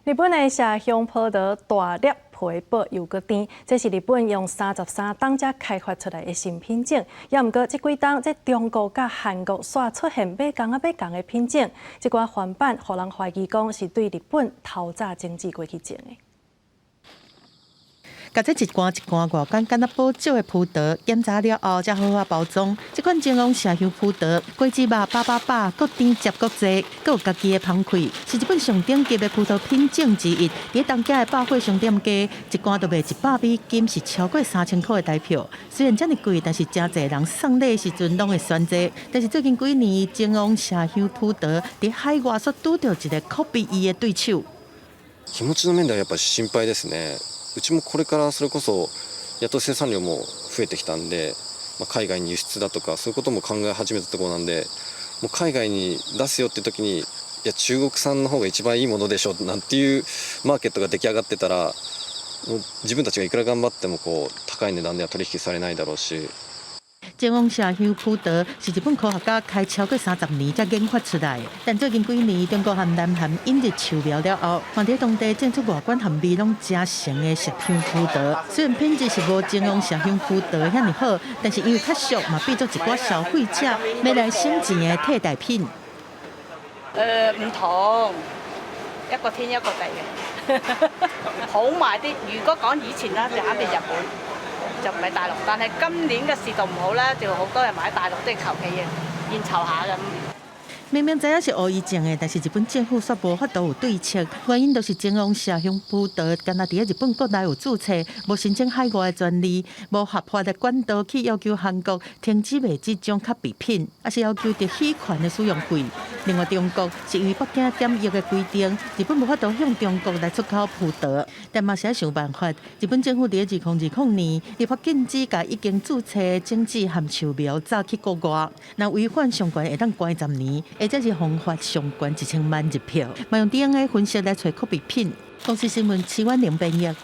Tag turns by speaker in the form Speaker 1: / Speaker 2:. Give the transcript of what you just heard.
Speaker 1: 日本的麝香葡萄大粒皮薄又閣甜，這是日本用33冬才開發出來的新品種。也毋過這幾冬，這中國佮韓國煞出現買仝仔買仝的品種，這寡翻版，予人懷疑講是對日本偷早種子過去種的。
Speaker 2: 共這一罐一罐外觀敢若寶石的葡萄檢查了後，才好好包裝。這款前王麝香葡萄，果子肉飽飽飽，閣甜汁閣濟，閣有家己的芳氣，是日本上頂級的葡萄品種之一。佇東京的百貨商店街，一罐就賣100美金，是超過3000箍的台票。雖然遮爾貴，但是誠濟人送禮的時陣攏會選擇。但是最近幾年，前王麝香葡萄佇海外煞拄著一個 copy 伊的對手。
Speaker 3: 気持ちの面ではやっぱ心配ですね。うちもこれからそれこそやっと生産量も増えてきたんで、まあ、海外に輸出だとかそういうことも考え始めたところなんで、もう海外に出すよって時に、いや、中国産の方が一番いいものでしょなんていうマーケットが出来上がってたら、もう自分たちがいくら頑張ってもこう高い値段では取引されないだろうし。
Speaker 2: 前王麝香葡萄是日本科學家開超過30年才研發出來，但最近幾年中國和南韓引入樹苗了後，嘛佇當地種出外觀和味攏誠像的麝香葡萄。雖然品質是無前王麝香葡萄遐爾好，但是因為較俗，嘛變做一寡消費者欲來省錢的替代品。
Speaker 4: 唔同，一個天一個地嘅，好賣啲。如果講以前啦，就肯定日本。就唔係大陸，但係今年嘅市道唔好啦，就好多人買大陸，都係求其嘅應酬下咁。
Speaker 2: 明明知影是烏伊種的，但是日本政府煞無法度有對策。原因就是前王麝香葡萄，干焦佇日本國內有註冊，無申請海外的專利，無合法的管道去要求韓國停止賣這種卡比品，抑是要求特許權的使用費。另外，中國是因為北京檢疫的規定，日本無法度向中國來出口葡萄，但嘛是愛想辦法。日本政府佇2020年立法禁止共已經註冊種子和樹苗載去國外，若違反上懸會當關10年，或者是罰款上懸1000萬日票，嘛用 DNA 分析來揣 copy 品。公視新聞，徐婉玲編譯。